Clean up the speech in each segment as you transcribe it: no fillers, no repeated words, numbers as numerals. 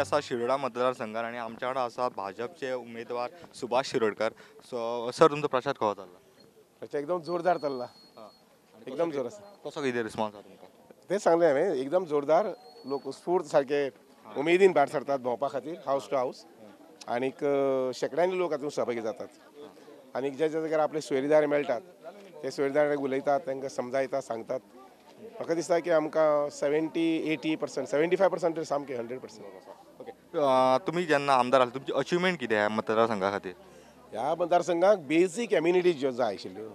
आसा शिरोडा मतदारसंघात आणि आमच्या वांगडा आसा भाजपचे उमेदवार सुभाष शिरोडकर. सो सर, तुमचो प्रचार कसो चल्ला? प्रचार एकदम जोरदार चल्ला, एकदम जोर आसा. कसो कितें रिस्पॉन्स आसा तुमकां? तें सांगलें हांवें, एकदम जोरदार. लोक स्फूर्त सारके उमेदीन भायर सरतात भोंवपा खातीर, हावस टू हावस. आनीक शेंकड्यांनी लोक हातूंत सहभागी जातात. आनीक जे जे जाग्यार आपले सोयरीदार मेळटात ते सोयरीदार उलयतात, तांकां समजायतात, सांगतात. म्हाका दिसता की आमकां 70-80%, 75% सामकें 100%. ओके, तुमी जेन्ना आमदार आसले तुमची अचिवमेंट कितें ह्या मतदारसंघा खातीर? ह्या मतदारसंघाक बेजीक एम्युनिटीज ज्यो जाय आशिल्ल्यो,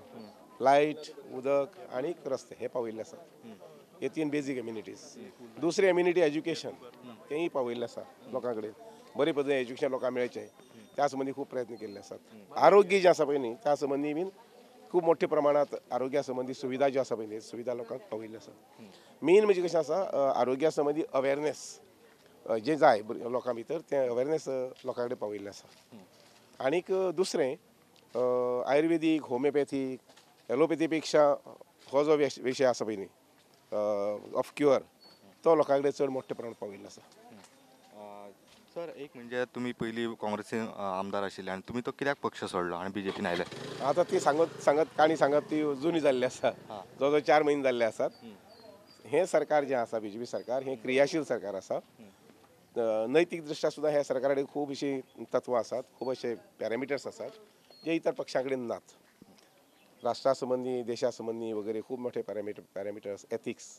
लायट, उदक आनी रस्ते हे पावयल्ले आसात. हे तीन बेजीक एम्युनिटीज. दुसरी एम्युनिटी एज्युकेशन, तेंय पावयल्लें आसा लोकां कडेन. बरे पद्दतीन एज्युकेशन लोकांक मेळचें त्या संबंदी खूब प्रयत्न केल्ले आसात. आरोग्य जें आसा पळय न्ही, त्या संबंदी बीन खूब मोठ्या प्रमाणांत आरोग्या संबंदी सुविधा ज्यो आसा पळय न्ही, सुविधा लोकांक पावयल्ल्यो आसात. मेन म्हणजे कशें आसा, आरोग्या संबंदी अवेरनेस जें जाय लोकां भितर तें अवेरनेस लोकां कडेन पावयल्लें आसा. आनीक दुसरें आयुर्वेदीक, होमिओपॅथीक, एलोपॅथी पेक्षा हो जो विशय आसा पळय न्ही ऑफ क्युअर, तो लोकां कडेन चड मोठ्या प्रमाणांत पावयल्लो आसा. सर, एक म्हणजे तुमी पयलीं काँग्रेसीन आमदार आशिल्ले आनी तुमी तो कित्याक पक्ष सोडलो आनी बीजेपीन आयले? आतां ती सांगत सांगत काणी सांगत ती जुनी जाल्ली आसा, जवळ जवळ 4 म्हयने जाल्ले आसात. हें सरकार जें आसा बीजेपी सरकार, हें क्रियाशील सरकार आसा. नैतीक दृश्ट्या सुद्दां ह्या सरकारा कडेन खूब अशीं तत्वां आसात, खूब अशे पॅरामिटर्स आसात जे इतर पक्षां कडेन नात. राष्ट्रा संबंदी, देशा संबंदी वगैरे खूब मोठे पॅरामिटर्स, एथिक्स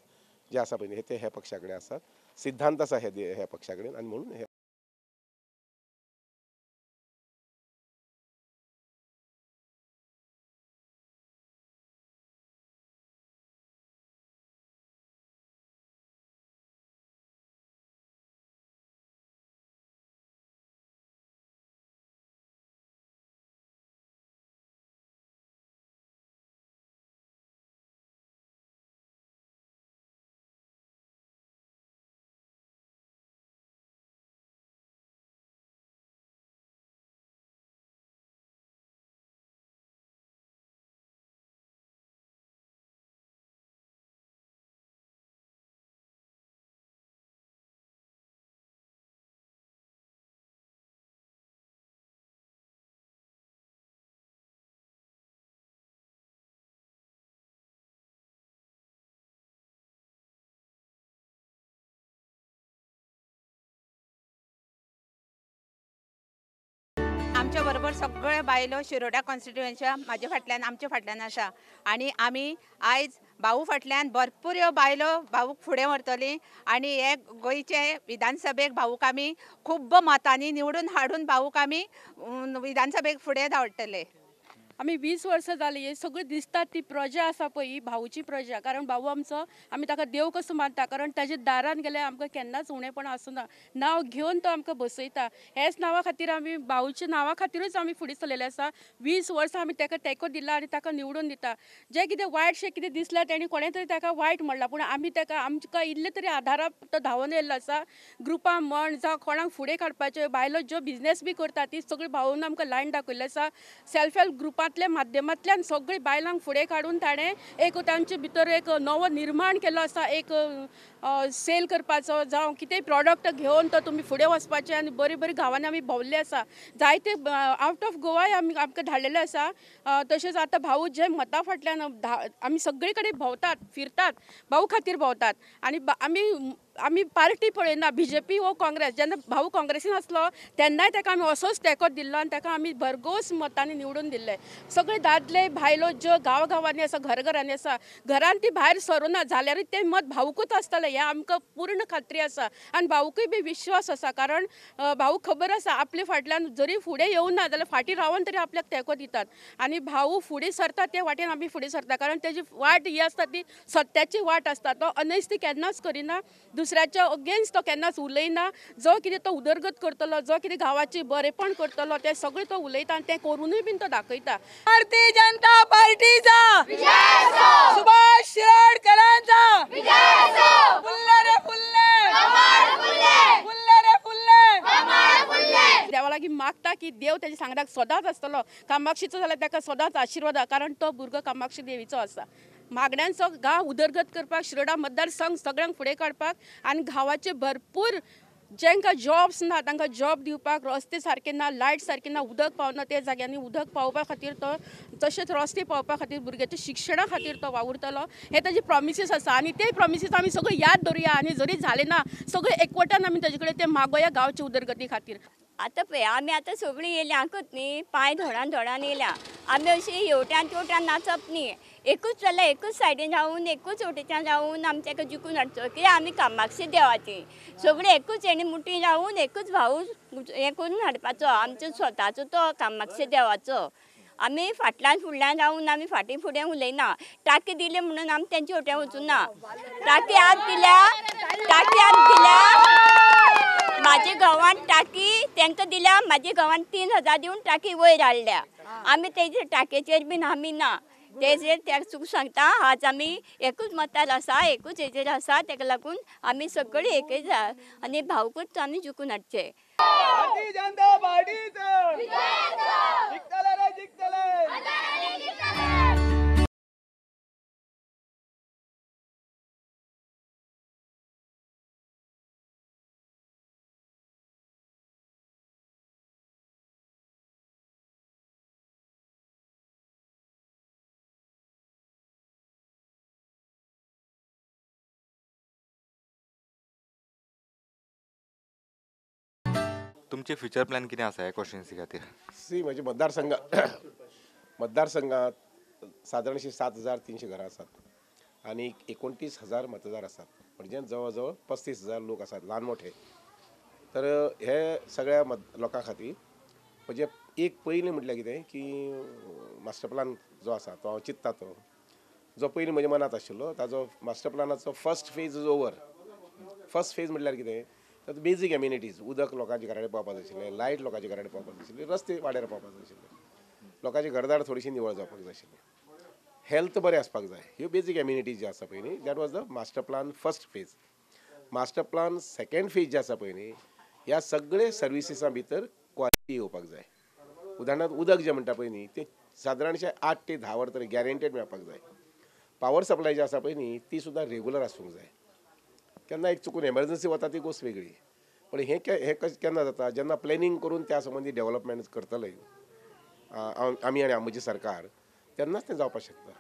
जे आसा पळय ते ह्या पक्षा कडेन आसात. सिद्धांत आसा ह्या पक्षा कडेन आनी म्हणून हे आमच्या बरोबर सगळे बायलो शिरोडा कॉन्स्टिट्युएन्सीच्या म्हाजे फाटल्यान, आमच्या फाटल्यान आसा. आनी आमी आयज भाऊ फाटल्यान भरपूर ह्यो बायलो भाऊक फुडें व्हरतली आनी हे गोंयचे विधानसभेक भाऊक आमी खूब्ब मतांनी निवडून हाडून भाऊक आमी विधानसभेक फुडें धाडटले. आमी 20 वर्सां जालीं हे सगळीं दिसतात ती प्रजा आसा पळय, ही भाऊची प्रजा. कारण भाऊ आमचो, आमी ताका देव कसो मानता, कारण ताच्या दारान गेल्यार आमकां केन्नाच उणेपण आसना. नांव घेवन तो आमकां बसयता. हेच नांवा खातीर आमी भाऊच्या नांवा खातीरूच आमी फुडें सरलेले आसा. 20 वर्सां आमी ताका तेंको दिला आनी ताका निवडून दिता. जें कितें वायटशें कितें दिसलें तेणी कोणें तरी ताका वायट म्हणलां, पूण आमी ताका आमकां इल्लें तरी आदारा तो धांवून येयल्लो आसा. ग्रुपां म्हण जावं कोणाक फुडें काडपाच्यो, बायलो ज्यो बिजनेस बी करता ती सगळी भाऊन आमकां लायन दाखयल्ली आसा. सेल्फ हेल्प ग्रुपांतल्या माध्यमांतल्यान सगळी बायलांक फुडें काडून ताणें एक तांचे भितर एक नवो निर्माण केलो आसा. एक सेल करपाचो जावं कितेंय प्रोडक्ट घेवन तो तुमी फुडें वचपाचें. आनी बरी बरी गांवांनी आमी भोंवल्ले आसा, जायते आवट ऑफ गोवाय आमी आमकां धाडलेले आसा. तशेंच आतां भाऊ जे मतां फाटल्यान आमी सगळे कडेन भोंवतात, फिरतात, भाऊ खातीर भोंवतात. आनी आमी पार्टी पळयना, बीजेपी वो काँग्रेस. जेन्ना भाऊ काँग्रेसीन आसलो तेन्नाय ताका आमी असोच तेंको दिल्लो आनी ताका आमी भरघोस मतांनी निवडून दिल्ले. सगळे दादले बायलो ज्यो गांव गांवांनी आसा, घरघरांनी आसा, घरान ती भायर सरुना जाल्यारूय तें मत भाऊकूच आसतलें हें आमकां पूर्ण खात्री आसा. आनी भाऊकूय बी विश्वास आसा, कारण भाऊ खबर आसा आपले फाटल्यान जरी फुडें येवना जाल्यार फाटीं रावन तरी आपल्याक तेंको दितात. आनी भाऊ फुडें सरता ते वाटेन आमी फुडें सरता, कारण तेजी वाट ही आसता ती सत्याची वाट आसता. तो अनैस्ती केन्नाच करिना, दुसऱ्याच्या अगेन्स्ट तो केन्नाच उलयना. जो कितें तो उदरगत करतलो, जो कितें गांवाची बरेपण करतलो तें सगळें तो उलयता आनी तें करुनूय बीन तो दाखयता. भारतीय जनता पार्टीचा सुभाष शिरोडकरांचा फुल्ले रे फुल्ले, फुल्ले रे फुल्ले. देवा लागीं मागता की देव तेज्या सांगडाक सदांच आसतलो. कामाक्षीचो जाल्यार ताका सदांच आशिर्वाद, कारण तो भुरगो कामाक्षी देवीचो आसा. मागण्यांचो गांव उदरगत करपाक, शिरोडा मतदारसंघ सगळ्यांक फुडें काडपाक आनी गांवाचे भरपूर जांकां जॉब्स ना तांकां जॉब दिवपाक, रस्ते सारके ना, लायट सारके ना, उदक पावना त्या जाग्यांनी उदक पावपा खातीर तो, तशेंच रस्ते पावपा खातीर, भुरग्याच्या शिक्षणा खातीर तो वावुरतलो. हे ताजे प्रॉमिसीस आसा आनी ते प्रॉमिसीस आमी सगळे याद दवरुया आनी जरी जाले ना सगळे एकवटान आमी ताजे कडेन ते मागोया गांवचे उदरगती खातीर. आतां पळय आमी आतां सगळीं येयल्या न्ही, पांय धोडान धोडान येयल्या आमी, अशी हेवट्यान तेवट्यान नाचप न्ही, एकूच जाल्यार एकूच सायडीन रावून एकूच वटेच्यान रावून आमी ताका जिखून हाडचो. कित्याक आमी कामाक्षी देवाची सगळीं एकूच हेणी मुठी रावून एकूच भाऊ हें करून हाडपाचो आमचो स्वताचो तो कामाक्षी देवाचो. आमी फाटल्यान फुडल्यान रावून आमी फाटीं फुडें उलयना. टाकी दिली म्हणून आमी तेंचे वटेन वचूना. टाकी आज दिल्या, टाकी आज दिल्या म्हाज्या घोवान, टाकी तांकां दिल्या म्हाज्या घोवान 3000 दिवन टाकी वयर हाडल्या. आमी तेजे टाकेचेर बीन आमी ना, तेजेर त्या चूक सांगता. आज आमी एकूच मतार आसा, एकूच हेजेर आसा, तेका लागून आमी सगळीं एकच आनी भावकूच आमी जिखून हाडचे. तुमचे फ्युचर प्लॅन कितें आसा ह्या कॉन्स्टिट्युएन्सी खातीर? सी म्हणजे मतदारसंघात सादारणशी 7300 घरां आसात आनी 29,000 मतदार आसात, म्हणजे जवळ जवळ 35,000 लोक आसात ल्हान मोठे. तर हे सगळ्या लोकां खातीर म्हणजे एक पयलीं म्हटल्यार कितें की मास्टर प्लान जो आसा तो हांव चिंत्ता, तो जो पयलीं म्हज्या मनांत आशिल्लो ताजो master प्लानाचो first phase is over. First phase म्हटल्यार कितें तर बेजीक एम्युनिटीज, उदक लोकांच्या घरा कडेन पावपाक जाय आशिल्लें, लायट लोकांच्या घरा कडेन पावपाक जाय आशिल्ली, रस्ते वाड्यार पावपाक जाय आशिल्ले, लोकांचें घरदार थोडीशी निवळ जावपाक जाय आशिल्लें, हेल्थ बरें आसपाक जाय. ह्यो बेजीक एम्युनिटीज ज्यो आसा पळय न्ही, that was the master plan first phase. Master plan second phase जे आसा पळय न्ही, ह्या सगळे सर्विसीसां भितर क्वॉलिटी येवपाक जाय. उदाहरणार्थ उदक जें म्हणटा पळय न्ही तें सादारणशें 8 ते 10 वर तरी गॅरंटेड मेळपाक जाय. पावर सप्लाय जी आसा पळय न्ही ती सुद्दां रेगुलर आसूंक जाय. केन्ना एक चुकून एमर्जन्सी वता ती गोश्ट वेगळी, पण हें केन्ना जाता जेन्ना प्लॅनिंग करून त्या संबंदी डेव्हलपमेंट करतले आमी आनी आमची सरकार, तेन्नाच तें जावपाक शकता.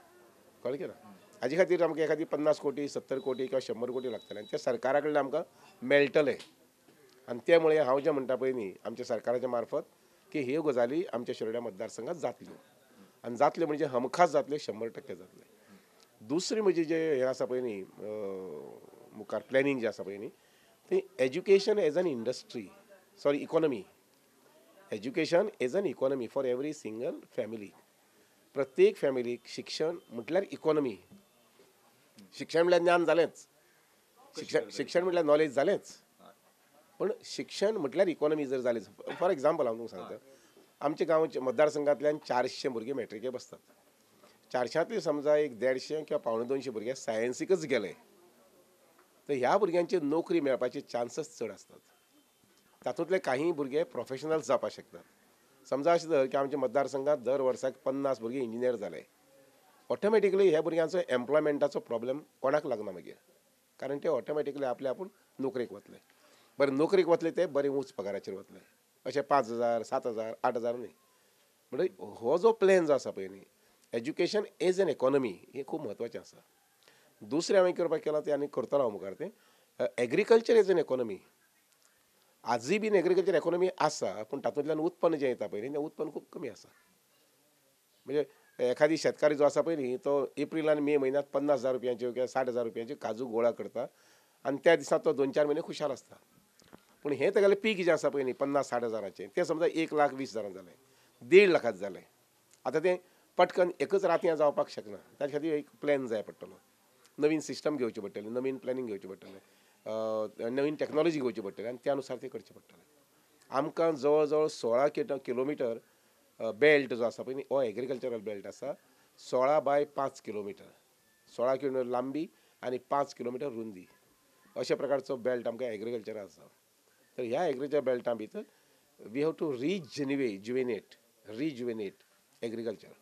कळ्ळें की ना? हाजे खातीर आमकां एखादी 50 कोटी 70 कोटी किंवा 100 कोटी लागतले आनी ते सरकारा कडल्यान आमकां मेळटले. आनी ते मुळे हांव जें म्हणटा पळय न्ही आमच्या सरकाराच्या मार्फत की ह्यो गजाली आमच्या शिरोड्या मतदारसंघात जातल्यो आनी जातल्यो म्हणजे हमखास जातल्यो, 100% जातले. दुसरी म्हणजे जें हें आसा पळय न्ही मुखार प्लॅनिंग जें आसा पळय न्ही तें education as an industry, sorry economy, education as an economy for every single family. प्रत्येक फॅमिलीक शिक्षण म्हटल्यार इकॉनॉमी. शिक्षण म्हटल्यार ज्ञान जालेंच, शिक्षण म्हटल्यार नॉलेज जालेंच, पण शिक्षण म्हटल्यार इकॉनॉमी जर जाली. फॉर एग्जाम्पल हांव तुमकां सांगता, आमच्या गांवच्या मतदारसंघांतल्यान 400 भुरगीं मॅट्रिके बसतात. 400 समजा एक 150 किंवा 175 भुरगे सायन्सीकच गेले तर ह्या भुरग्यांची नोकरी मेळपाचे चान्सीस चड आसतात. तातूंतले काही भुरगे प्रोफेशनल्स जावपाक शकतात. समजा अशें धर की आमच्या मतदारसंघात दर वर्साक 50 भुरगे इंजिनियर जाले, ऑटोमॅटिकली ह्या भुरग्यांचो एम्प्लॉयमेंटाचो प्रॉब्लेम कोणाक लागना मागीर, कारण ते ऑटोमॅटिकली आपले आपूण नोकरेक वतले. बरें नोकरेक वतले ते बरे उंच पगाराचेर वतले, अशें 5,000 7,000 8,000 न्ही. म्हणजे हो जो प्लॅन जो आसा पळय न्ही एज्युकेशन एज एन इकॉनॉमी हें खूब म्हत्वाचें आसा. दुसरें हांवें करपाक केलां तें आनी करतलो हांव मुखार तें एग्रीकल्चर एज एन इकॉनॉमी. आजूय बीन एग्रीकल्चर इकॉनॉमी आसा, पूण तातूंतल्यान उत्पन्न जें येता पळय न्ही तें उत्पन्न खूब कमी आसा. म्हणजे एखादी शेतकारी जो आसा पळय न्ही तो एप्रील आनी मे म्हयन्यांत 50,000 रुपयांच्यो किंवा 60,000 रुपयांच्यो काजू गोळा करता आनी त्या दिसा तो 2-4 म्हयने खुशाल आसता. पूण हें तेगेलें पीक जें आसा पळय न्ही 50-60 हजाराचें तें समजा 1,20,000 जालें, 1.5 लाखांत जालें. आतां तें पटकन एकच रातयां जावपाक शकना, ताचे खातीर एक प्लॅन जाय पडटलो, नवीन सिस्टम घेवची पडटली, नवीन प्लॅनिंग घेवचें पडटलें, नवीन टॅक्नॉलॉजी घेवची पडटली आनी त्या अनुसार तें करचें पडटलें. आमकां जवळ जवळ 16 किलोमिटर बेल्ट जो आसा पळय न्ही हो एग्रीकल्चरल बेल्ट आसा, 16 बाय 5 किलोमिटर, 16 किलोमिटर लांबी आनी 5 किलोमिटर रुंदी अशा प्रकारचो बेल्ट आमकां एग्रीकल्चर आसा. तर ह्या एग्रीकल्चर बेल्टा भितर we have to rejuvenate agriculture.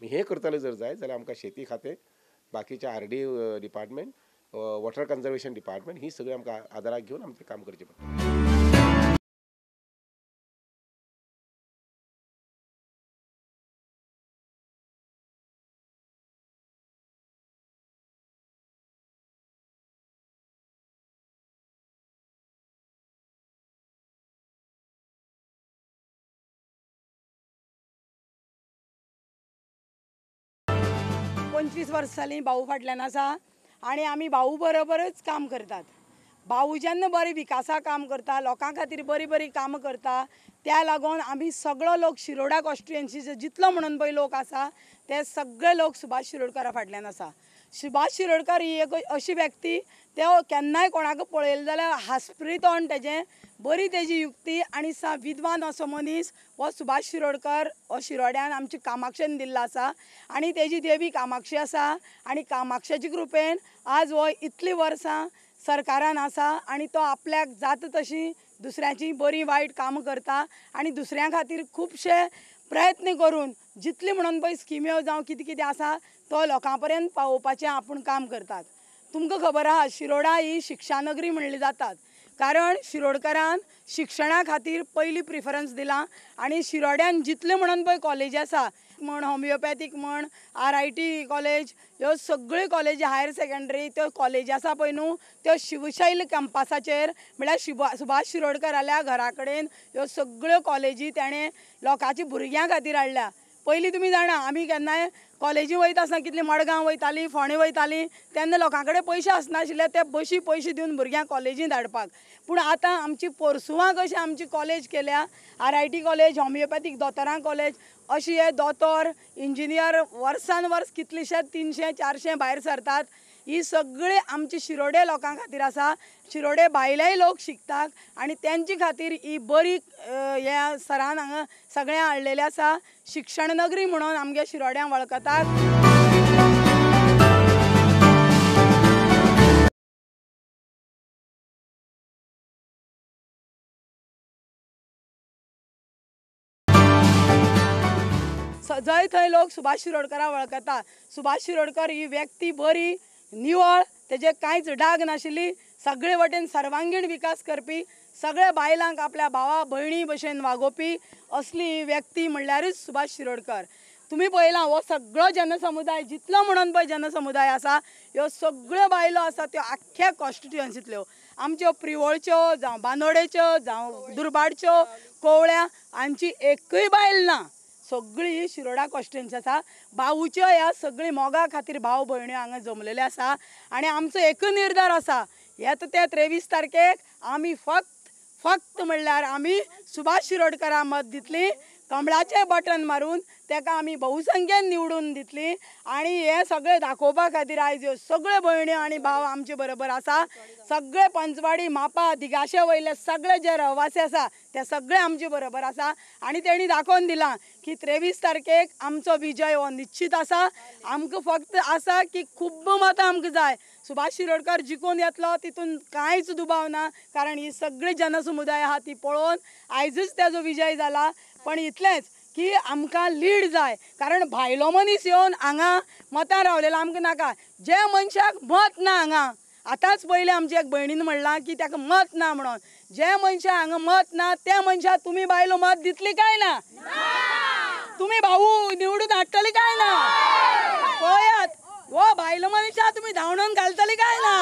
हें करतले जर जाय जाल्यार आमकां शेती खातें, बाकीचे R D department, water conservation department ही सगळी आमकां आदाराक घेवन आमचें काम करचें पडटा. पंचवीस वर्सां जालीं भाऊ फाटल्यान आसा आनी आमी भाऊ बरोबरच काम करतात. भाऊ जेन्ना बरें विकासा काम करता, लोकां खातीर बरीं बरीं कामां करता, त्या लागून आमी सगळो लोक शिरोडा कॉन्स्टिट्युएन्सीचो जितलो म्हणून पळय लोक आसा ते सगळे लोक सुभाष शिरोडकारा फाटल्यान आसा. सुभाष शिरोडकर ही एक अशी व्यक्ती, ते केन्नाय कोणाक पळयलें जाल्यार हांसपी तोंड तेजें, बरी तेजी युक्ती आनी सा विद्वान असो मनीस हो सुभाष शिरोडकर हो शिरोड्यान आमची कामाक्षेन दिल्लो आसा आनी तेजी देवी कामाक्षी आसा आनी कामाक्षाची कृपेन आज हो इतलीं वर्सां सरकारान आसा आनी तो आपल्याक जाता तशी दुसऱ्याची बरी वायट कामां करता आनी दुसऱ्यां खातीर खुबशे प्रयत्न करून जितली म्हणून पळय स्किम्यो जावं कितें कितें आसा तो लोकां पर्यंत पावोवपाचें आपूण काम करतात. तुमकां खबर आहा शिरोडा ही शिक्षानगरी म्हणली जातात, कारण शिरोडकारान शिक्षणा खातीर पयली प्रिफरन्स दिलां आनी शिरोड्यान जितले म्हणून पळय कॉलेजी आसा म्हण होमियोपॅथीक म्हण RIT college, ह्यो सगळ्यो कॉलेजी हायर सेकंडरी त्यो कॉलेजी आसा पळय न्हू त्यो शिवशैल कॅम्पसाचेर म्हळ्यार सुभाष शिरोडकराल्या घरा कडेन ह्यो सगळ्यो कॉलेजी ताणें लोकांच्या भुरग्यां खातीर हाडल्या. पयलीं तुमी जाणा आमी केन्नाय कॉलेजी वयता आसतना कितली मडगांव वयतालीं, फोंडें वयतालीं, तेन्ना लोकां कडेन पयशे आसनाशिल्ले ते बशी पयशे दिवन भुरग्यांक कॉलेजीन धाडपाक. पूण आतां आमची पोरसुवां कशी आमची कॉलेज केल्या, RIT college, homeopathic दोतोरां कॉलेज, अशी हे दोतोर इंजिनियर वर्सान वर्स कितलेशे 300 400 भायर सरतात. ही सगळी आमची शिरोडे लोकां खातीर आसा. शिरोडे भायलेय लोक शिकतात आनी तेंचे खातीर ही बरी ह्या सरान हांगा सगळें हाडलेलें आसा. शिक्षण नगरी म्हणून आमगे शिरोड्यां वळखतात. जंय थंय लोक सुभाष शिरोडकराक वळखता. सुभाष शिरोडकर ही व्यक्ती बरी निवळ, तेजे कांयच डाग नाशिल्ली, सगळे वटेन सर्वांगीण विकास करपी, सगळ्या बायलांक आपल्या भावा भयणी भशेन वागोवपी असली ही व्यक्ती म्हणल्यारूच सुभाष शिरोडकर. तुमी पळयलां हो सगळो जनसमुदाय जितलो म्हणून पळय जनसमुदाय आसा ह्यो सगळ्यो बायलो आसा त्यो आख्ख्या कॉन्स्टिट्युएन्सींतल्यो, आमच्यो प्रिवोळच्यो जावं बांदोडेच्यो जावं दुर्बाडच्यो कोवळ्या हांची एकूय बायल ना, सगळी शिरोडा कॉन्स्टिट्युएन्सी आसा. भाऊच्यो ह्या सगळी मोगा खातीर भाव भयण्यो हांगा जमलेले आसा आनी आमचो एकूय निर्धार आसा, येता त्या 23 तारखेक आमी फक्त फक्त म्हणल्यार आमी सुभाष शिरोडकराक मत दितली, कमळाचें बटन मारून ताका आमी बहुसंख्येन निवडून दितली. आनी हें सगळें दाखोवपा खातीर आयज ह्यो सगळ्यो भयण्यो आनी भाव आमचे बरोबर आसा. सगळे पंचवाडी मापा दिगाशे वयले सगळे जे रहिवासी आसा ते सगळे आमचे बरोबर आसा आनी तेणी दाखोवन दिलां की 23 तारखेक आमचो विजय हो निश्चीत आसा. आमकां फक्त आसा की खूब्ब मतां आमकां जाय. सुभाष शिरोडकर जिखून येतलो तितून कांयच दुबाव ना, कारण ही सगळी जनसमुदाय आहा ती पळोवन आयजूच तेजो विजय जाला. पण इतलेंच की आमकां लीड जाय, कारण भायलो मनीस येवन हांगा मतां रावलेलो आमकां नाका. जे मनशाक मत ना हांगा, आतांच पयलें आमची एक भयणीन म्हणलां की ताका मत ना म्हणून, जे मनशाक हांगा मत ना त्या मनशाक तुमी बायलो मत दितली काय ना? तुमी भाऊ निवडून हाडटली काय ना? पळयात हो बायलो मनशाक तुमी धांवडून घालतली काय ना?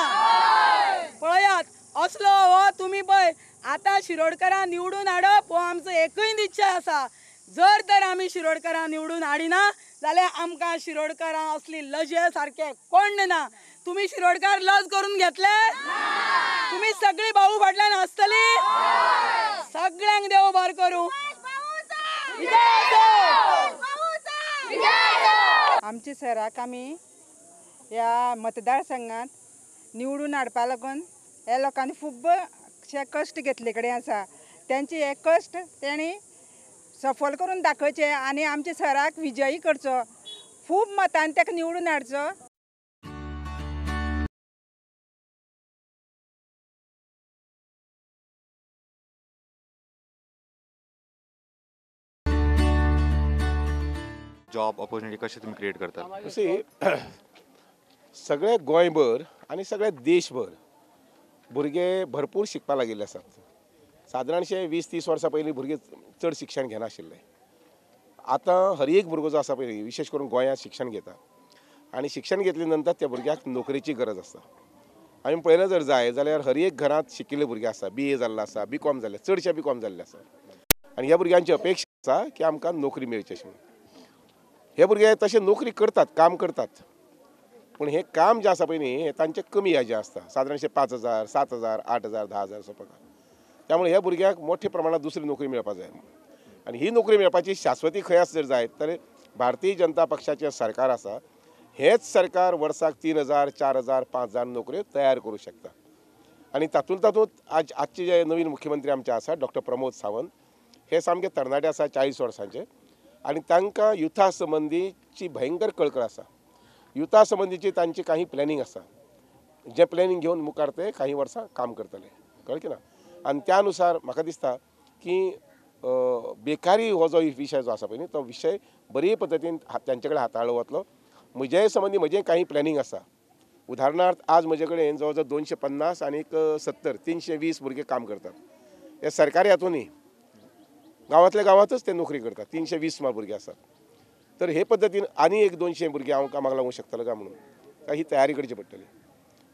पळयात असलो हो तुमी पळय आतां शिरोडकरां निवडून हाडप हो आमचो एकूय निश्चय आसा. जर तर आमी शिरोडकरां निवडून हाडिना जाल्यार आमकां शिरोडकरां असली लजे सारके कोण ना. तुमी शिरोडकार लज करून घेतले? तुमी सगळी भाऊ फाटल्यान आसतली? सगळ्यांक देव बरें करूं. आमच्या सराक आमी ह्या मतदारसंघात निवडून हाडपा लागून ह्या लोकांनी खुबशे कश्ट घेतले कडेन आसा. तेंचे हे कश्ट तेणी सफल करून दाखोवचे आनी आमच्या सराक विजयी करचो, खूब मतान ताका निवडून हाडचो. जॉब ऑपॉर्च्युनिटी कशें तुमी क्रिएट करतात? सी, सगळे गोंयभर आनी सगळे देशभर भुरगे भरपूर शिकपाक लागिल्ले आसात. सादारणशे 20-30 वर्सां पयलीं भुरगे चड शिक्षण घेनाशिल्ले. आतां हर एक भुरगो जो आसा पळय विशेष करून गोंयांत शिक्षण घेता आनी शिक्षण घेतले नंतर त्या भुरग्याक नोकरेची गरज आसता. आमी पळयलें जर जाय जाल्यार हर एक घरांत शिकिल्ले भुरगे आसा, BA जाल्लो आसा, BCom जाल्ले, चडशे BCom जाल्ले आसा आनी ह्या भुरग्यांची अपेक्षा आसा की आमकां नोकरी मेळची अशें म्हणून. हे भुरगे तशे नोकरी करतात, काम करतात, पूण हें काम जें आसा पळय न्ही हें तांचें कमी हेजें आसता, सादारणशें 5,000, 7,000, 8,000, 10,000 असो पगार. त्यामुळे ह्या भुरग्यांक मोठ्या प्रमाणात दुसरी नोकरी मेळपाक जाय आनी ही नोकरी मेळपाची शाश्वती खंय आसा जर जायत तर भारतीय जनता पक्षाचें सरकार आसा, हेंच सरकार वर्साक 3,000, 4,000, 5,000 नोकऱ्यो तयार करूं शकता. आनी तातूंत तातूंत आज आजचे जे नवीन मुख्यमंत्री आमचे आसा डॉक्टर प्रमोद सावंत हे सामके तरणाटे आसा, 40 वर्सांचे, आनी तांकां युथा संबंदीची भयंकर कळकळ आसा. युथा संबंदीची तांची काही प्लॅनिंग आसा, जें प्लॅनिंग घेवन मुखार ते काही वर्सां काम करतले, कळ्ळें की ना. आनी त्या अनुसार म्हाका दिसता की बेकारी हो जो विशय जो आसा पळय न्ही तो विशय बरे पद्दतीन तांचे कडेन हाताळ्ळो वतलो. म्हजे संबंदी म्हजें काही प्लॅनिंग आसा. उदाहरणार्थ आज म्हजे कडेन जवळ जवळ 250 आनी 70, 320 भुरगे काम करतात. हे सरकारी हातून न्ही, गांवांतल्या गांवांतच ते नोकरी करतात. 320 सुमार भुरगे आसात. तर हे पद्दतीन आनी एक 200 भुरगे हांव कामाक लागूंक शकतलो काय म्हणून काय ही तयारी करची पडटली.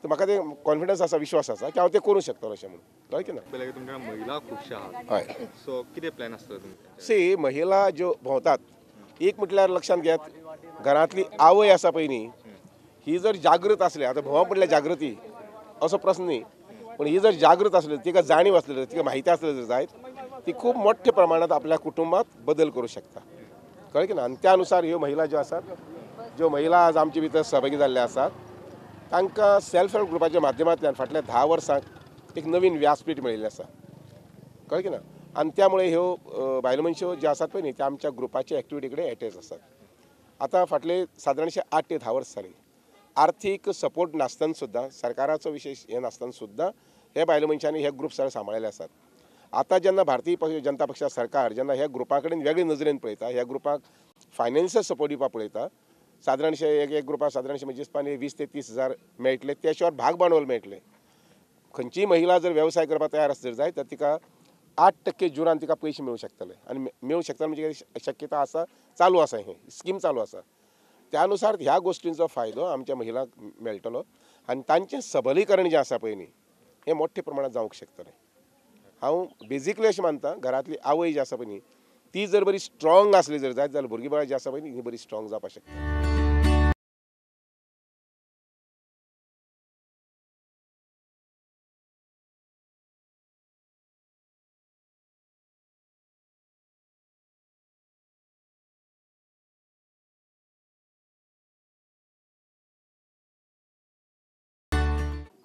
तर म्हाका ते कॉन्फिडन्स आसा, विश्वास आसा की हांव ते करूंक शकतलो अशें म्हणून, कळ्ळें की ना. पयलीं तुमच्या महिला खुबश्यो आहात, हय, सो कितें प्लॅन आसतलो तुमचो? सी, महिला ज्यो भोंवतात, एक म्हटल्यार लक्षांत घेयात, घरांतली आवय आसा पळय न्ही ही जर जागृत आसली, आतां भोंवप म्हटल्यार जागृती असो प्रस्न न्ही, पूण ही जर जागृत आसली, तिका जाणीव आसली, तिका म्हायती आसली जर जायत, ती खूब मोठ्या प्रमाणात आपल्या कुटुंबात बदल करूं शकता, कळ्ळें की ना. आनी त्या अनुसार ह्यो महिला ज्यो आसात, ज्यो महिला आज आमचे भितर सहभागी जाल्ले आसात, तांकां सेल्फ हेल्प ग्रुपाच्या माध्यमांतल्यान फाटल्या 10 वर्सांक एक नवीन व्यासपीठ मेळिल्लें आसा, कळ्ळें की ना. आनी त्यामुळे ह्यो बायल मनश्यो ज्यो आसात पळय न्ही त्या आमच्या ग्रुपाच्या एक्टिविटी कडेन एटॅच आसात. आतां फाटले सादारणशे 8 ते 10 वर्सां जालीं आर्थीक सपोर्ट नासतना सुद्दां, सरकाराचो विशेश हें नासतना सुद्दां हे बायल मनशांनी हे ग्रुप सगळे सांबाळिल्ले आसात. आतां जेन्ना भारतीय जनता पक्षा सरकार जेन्ना ह्या ग्रुपा कडेन वेगळे नजरेन पळयता, ह्या ग्रुपाक फायनान्शियल सपोर्ट दिवपाक पळयता, सादारणशे एक एक ग्रुपाक सादारणशे म्हणजे 20 ते 30 हजार मेळटले, त्या शिवाय भाग भांडवल मेळटलें. खंयचीय महिला जर वेवसाय करपाक तयार आसत जर जायत तर तिका 8% जुरान तिका पयशे मेळूं शकतले आनी मेळूं शकतले म्हणजे शक्यता आसा, चालू आसा, हें स्कीम चालू आसा. त्या अनुसार ह्या गोश्टींचो फायदो आमच्या महिलांक मेळटलो आनी तांचें सबलीकरण जें आसा पळय न्ही हें मोठ्या प्रमाणात जावंक शकतलें. हांव बेजिकली अशें मानता, घरांतली आवय जी आसा पळय न्ही ती जर बरी स्ट्रॉंग आसली जर जायत जाल्यार भुरगीं बाळां जी आसा पळय न्ही ही बरी स्ट्रॉंग जावपाक शकता.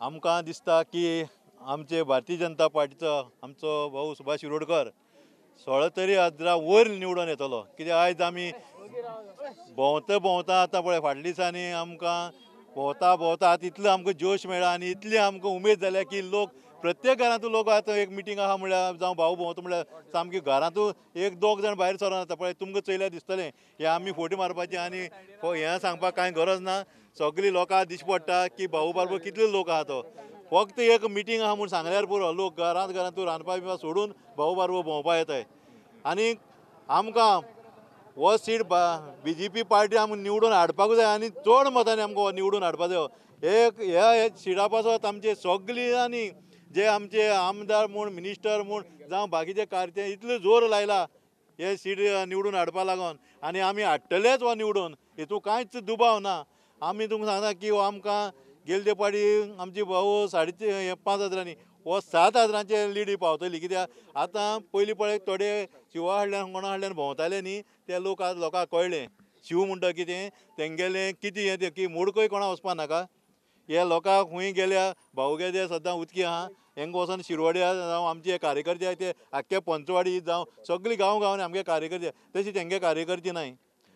आमकां दिसता की आमचे भारतीय जनता पार्टीचो आमचो भाऊ सुभाष शिरोडकर 16 तरी हजारा वयर निवडून येतलो. कित्याक आयज आमी भोंवता भोंवता आतां पळय फाटल्या दिसांनी आमकां भोंवता भोंवता आतां इतलो आमकां जोश मेळ्ळा आनी इतली आमकां उमेद जाल्या की लोक प्रत्येक घरांतूं लोक आतां एक मिटींग आहा म्हणल्यार जावं भाऊ भोंवता म्हणल्यार सामकी घरांतूं एक दोग जाण भायर सरोन आतां पळय तुमकां चोयल्यार दिसतलें हें आमी फोटी मारपाची आनी हें सांगपाक कांय गरज ना. सगळीं लोकांक दिश्टी पडटा की भाऊ बारबर कितले लोक आहा तो फक्त एक मिटींग आहा म्हूण सांगल्यार पुरो लोक घरांत घरांतूं रांदपा बिनपा सोडून भाऊ बारबर भोंवपा येताय. आनी आमकां हो सीट BJP party आमकां निवडून हाडपाक जाय आनी चड मतांनी आमकां निवडून हाडपाक जाय. एक ह्या सिटा पासत आमचे सगळीं आनी जे आमचे आमदार म्हूण मिनिस्टर म्हूण जावं बाकीचे कार्य इतले जोर लायला हे सीट निवडून हाडपा लागून आनी आमी हाडटलेच हो निवडून, हितून कांयच दुबाव ना. आमी तुमकां सांगता की हो आमकां गेले ते पाटी आमची भाऊ 5.5 हजारांनी हो 7 हजारांचे लिडी पावतली. कित्याक आतां पयलीं पळय थोडे शिवा हाडल्यान कोणा हाडल्यान भोंवताले न्ही ते लोक आज लोकांक कळ्ळें शिव म्हणटा कितें तेंगेलें कितें हें तें की मोडकय कोणा वचपा नाका. हे लोकांक खूंय गेल्या भाऊ गेले सद्दां उदकी आहा हेंका वचोन शिरवड्या जावं आमचे कार्यकर्ते आहाय ते आख्खे पंचवाडी जावं सगळीं गांव गांवांनी आमगे कार्यकर्ते तशें तेंगे कार्यकर्ते नाय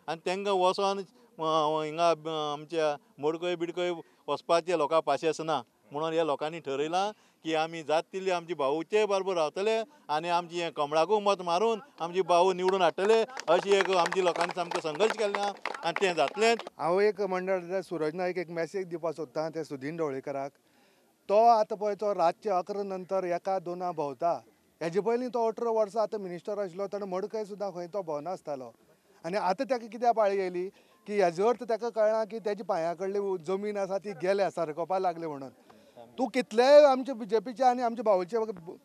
आनी तेंकां वचोन हिंगा आमच्या मोडकय बिडकय वचपाचें लोकांक पाशेंस ना. म्हणून ह्या लोकांनी ठरयलां की आमी जात तितली आमची भाऊचे बरोबर रावतले आनी आमची हें कमळाकूय मत मारून आमची भाऊ निवडून हाडटले अशी एक आमची लोकांनी सामको संघर्श केल्ले आनी तें जातलेंच. हांव एक मंडळ सुरज नायक एक मॅसेज दिवपाक सोदतां ते सुदीन ढवळीकराक. तो आतां पळय तो रातचे 11 नंतर 1, 2 भोंवता. हेजे पयलीं तो 18 वर्सां आतां मिनिस्टर आशिल्लो, ताणें मडकय सुद्दां खंय तो भोंवनासतालो. आनी आतां ताका कित्याक पाळी येयली की हेजो अर्थ ताका कळ्ळा की तेजी पांया कडली जमीन आसा ती गेल्या, सरकोवपाक लागले म्हणून. तूं कितलेय आमचे बीजेपीचे आनी आमचे भाऊचे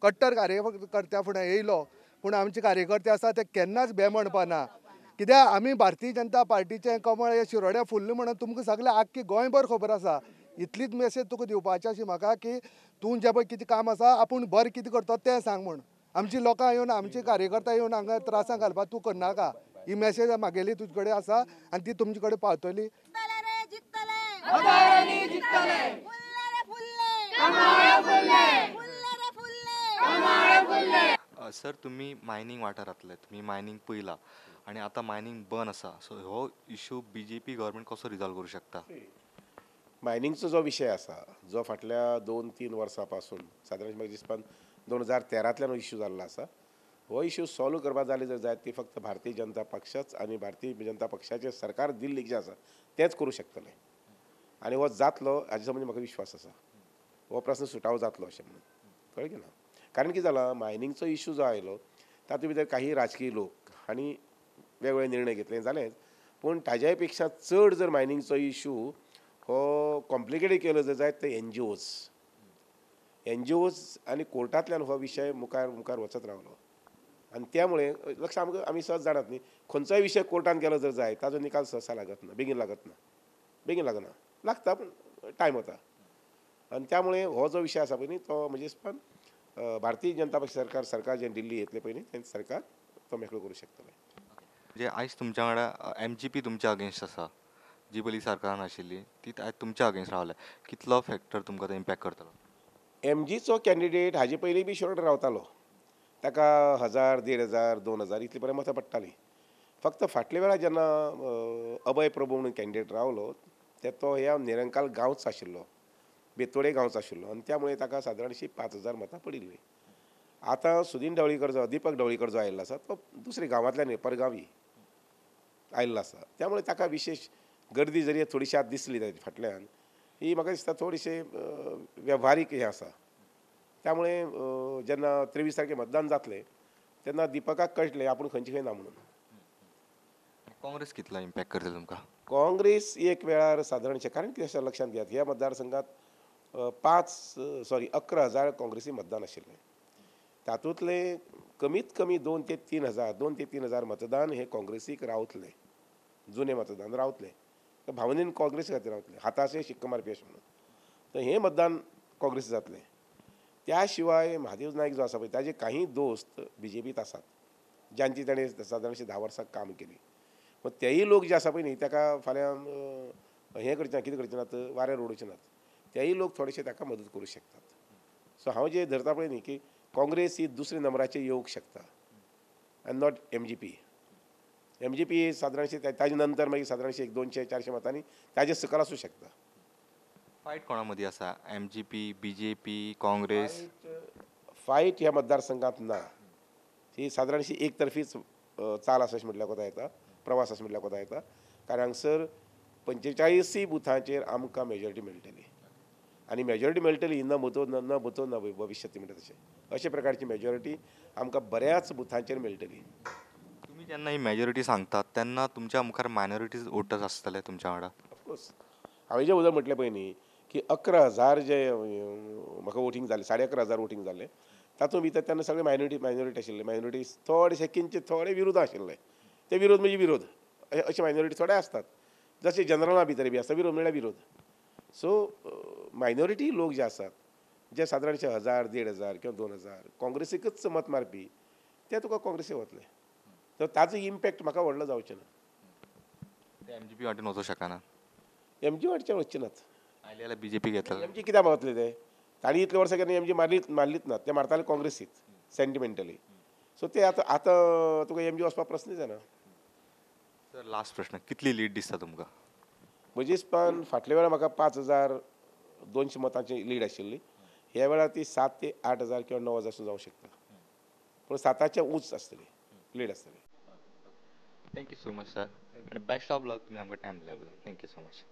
कट्टर कार्यकर्त्या फुडें येयलो, पूण आमचे कार्यकर्ते आसा ते केन्नाच बे म्हणपा ना. कित्याक आमी भारतीय जनता पार्टीचें कमळ हे शिरोड्या फुल्लें म्हणून तुमकां सगळें आख्खी गोंयभर खबर आसा. इतलीच मेसेज तुका दिवपाची अशी म्हाका की तूं जें पळय कितें काम आसा आपूण बरें कितें करता तें सांग म्हूण. आमची लोकां येवन आमचे कार्यकर्ता येवन हांगा त्रासां घालपाक तूं करनाका. ही मेसेज म्हागेली तुजे कडेन आसा आनी ती तुमचे कडेन पावतली. सर, तुम्ही मायनींग वाठारांतले, तुमी मायनींग पळयला आनी आतां मायनींग बंद आसा, सो हो इशू बीजेपी गव्हर्मेंट कसो रिजॉल्व करूं शकता? मायनिंगचो जो विशय आसा जो फाटल्या 2-3 वर्सां पासून सादारण म्हाका दिसपान 2013तल्यान इशू जाल्लो आसा. हो इशू सॉल्व करपा जाले जर जायत ती फक्त भारतीय जनता पक्षच आनी भारतीय जनता पक्षाचें सरकार दिल्लीक जें आसा तेंच करूं शकतलें आनी हो जातलो हाजे संबंदी म्हाका विश्वास आसा. हो प्रस्न सुटावो जातलो अशें म्हणून कळ्ळें की ना. कारण कितें जालां, मायनिंगचो इशू जो आयलो तातूंत भितर काही राजकीय लोक हांणी वेगवेगळे निर्णय घेतले जालेंच, पूण ताज्याय पेक्षा चड जर मायनिंगचो इशू हो कॉम्प्लिकेटेड केलो जर जायत ते एनजीओज आनी कोर्टांतल्यान हो विशय मुखार मुखार वचत रावलो आनी त्यामुळे लक्ष आमकां आमी सहज जाणात न्ही, खंयचोय विशय कोर्टान गेलो जर जायत ताजो निकाल सहसा लागत ना, बेगीन लागत ना, बेगीन लागना, लागता पूण टायम वता. आनी त्यामुळे हो जो विशय आसा पळय न्ही तो म्हणजे पण भारतीय जनता पक्ष सरकार सरकार जें दिल्ली येतलें पळय न्ही तें सरकार तो मेकळो करूं शकतलें. म्हणजे आयज तुमच्या वांगडा एमजीपी तुमच्या अगेन्स्ट आसा, जी पयलीं सरकारान आशिल्ली ती आयज तुमच्या अगेन्स्ट रावल्या, कितलो फॅक्टर तुमकां तो इम्पॅक्ट करतलो? एमजीचो कॅन्डिडेट हाजे पयलीं बी शिरोडा रावतालो, ताका 1000, 1500, 2000 इतली पर्यंत मतां पडटालीं. फक्त फाटल्या वेळार जेन्ना अभय प्रभू म्हणून कॅन्डिडेट रावलो ते तो ह्या निरंकाल गांवच आशिल्लो, बेतोडे गांवचो आशिल्लो आनी त्यामुळे ताका सादारणशी 5000 मतां पडिल्लीं. आतां सुदीन ढवळीकर जो दीपक ढवळीकर जो आयिल्लो आसा तो दुसऱ्या गांवांतल्यान न्ही, परगांवी आयिल्लो आसा, त्यामुळे ताका विशेश गर्दी जरी थोडीशी आतां दिसली ताजे फाटल्यान ही म्हाका दिसता थोडीशी वेव्हारीक हें आसा. त्यामुळे जेन्ना 23 तारखे मतदान जातलें तेन्ना दीपकाक कळटलें आपूण खंयचे खंय ना म्हणून. काँग्रेस कितलो इम्पॅक्ट करतले तुमकां? काँग्रेस एक वेळार सादारणशें, कारण कितें आसा लक्षांत घेयात, ह्या मतदारसंघात 11,000 काँग्रेसी मतदान आशिल्लें, तातूंतलें कमीत कमी 2 ते 3 हजार, 2 ते 3 हजार मतदान हे काँग्रेसीक रावतलें, जुनें मतदान रावतलें, भावनेन काँग्रेसी खातीर रावतलें, हाताचे शिक्को मारपी अशें म्हणून, तर हें मतदान काँग्रेसी जातलें. त्या शिवाय महादेव नायक जो आसा पळय ताजे काही दोस्त बीजेपीत आसात ज्यांची ताणें सादारणशें 10 वर्सां काम केली, मग तेय लोक जे आसा पळय न्ही ताका फाल्यां हें करचे ना, कितें करचे नात, वाऱ्यार उडोवचे नात, तेय लोक थोडेशे ताका मदत करूं शकतात. सो हांव जे धरता पळय न्ही की काँग्रेस ही दुसऱ्या नंबराचेर येवंक शकता आनी not MGP. MGP सादारणशें ताजे नंतर मागीर सादारणशें 100, 200, 400 मतांनी ताजे सकयल आसूं शकता. फायट कोणा मदीं आसा, एमजीपी, बीजेपी, काँग्रेस? फायट ह्या मतदारसंघात ना, ही सादारणशी एक तर्फीच चाल आसा अशें म्हटल्यार कोता येता, प्रवास अशें म्हटल्यार कोता येता, कारण हांगसर 45 बुथांचेर आमकां मेजॉरिटी मेळटली आनी मेजॉरिटी मेळटली न भूतो न भूतो न भविष्यती म्हणटा तशें, अशे प्रकारची मेजॉरिटी आमकां बऱ्याच बुथांचेर मेळटली. तुमी जेन्ना ही मेजॉरिटी सांगतात तेन्ना तुमच्या मुखार मायनॉरिटीज वोटर्स आसतले तुमच्या वांगडा? ऑफकोर्स, हांवें जें उदक म्हटलें पळय न्ही की 11,000 जे म्हाका वोटींग जालें, 11,500 वोटींग जालें, तातूंत भितर तेन्ना सगळे मायनॉरिटी आशिल्ले, मायनॉरिटी थोडेशे किंचित थोडे विरोध आशिल्ले, ते विरोध म्हणजे विरोध अशे मायनॉरिटी थोडे आसतात, जशे जनरला भितर बी आसता विरोध म्हणल्यार विरोध. सो मायनॉरिटी लोक जे आसात जे सादारणशे 1000, 1500 किंवा 2000 काँग्रेसीकच मत मारपी ते तुका काँग्रेसीक वतले, तर ताजो इम्पॅक्ट म्हाका व्हडलो जावचो ना. ते एमजीपी वाटेन वचूंक शकना? एमजी वाटेन वचचे नात, आयले जाल्यार बीजेपी घेतले. एमजी कित्याक वतले ते? तांणी इतले वर्सां केन्ना एमजी मारलीच ना, ते मारताले काँग्रेसीत सेंटिमेंटली. सो ते आतां आतां तुका एमजी वचपाक प्रस्नच येना. सर लास्ट प्रश्न, कितली लीड दिसता तुमकां? म्हजे हिसपान फाटल्या वेळार म्हाका 5000 200 मतांची लीड आशिल्ली, ह्या वेळार ती 7 ते 8 हजार किंवा 9 हजार जावंक शकता, पूण 7च्या उंच आसतली लीड आसतली. Thank you so much sir, आनी बेस्ट ऑफ लक तुमी आमकां टायम दिल्या बद्दल. Thank you so much.